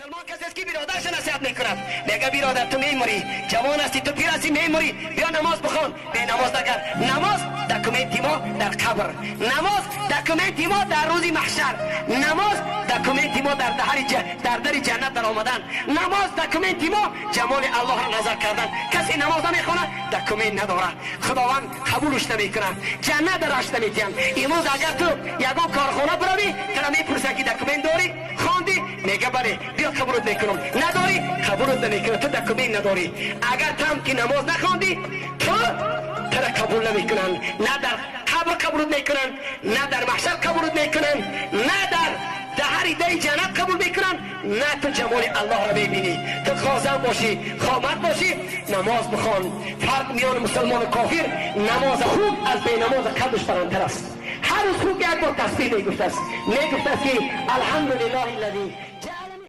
Мусулмон касе аст, ки биродарша насиҳат мекунад. Мега: «Биродар, ту мемурӣ, ҷавон ҳастӣ, ту пир ҳастӣ, мемурӣ, биё намоз бихон, бенамоз накард». Намоз документи мо дар қабр, намоз документи мо дар рӯзи маҳшар, намоз документи мо дар дари ҷаннат даромадан, намоз документи мо ҷамоли Аллоҳро назар кардан. Касе намоз намехонад, документ надорад, Худованд қабулш намекунад, ҷаннат дараш наметиҳанд. Имрӯз агар ту ягон корхона биравӣ, тура мепурсад, ки документ дорӣ, хондӣ? Мега: «Бале, биё, қабулут мекунам». Надорӣ, қабулут намекунам, ту документ надорӣ. Агар там ки намоз нахондӣ, ту тура қабул намекунанд, на дар қабр қабулут мекунанд, на дар маҳшар қабулут мекунанд, на дар даҳари дари ҷаннат қабул мекунанд, на ту ҷамоли Аллоҳро мебинӣ. Ту хоҳ зан бошӣ, хоҳ мард бошӣ, намоз бихон. Фарқ миёни мусулмону кофир намоз. Хук аз бенамоз қадрш баландтар аст. Ҳар рӯз хук як бор тасбеҳ мегуфтааст, мегуфтааст, ки الحمد لله الذي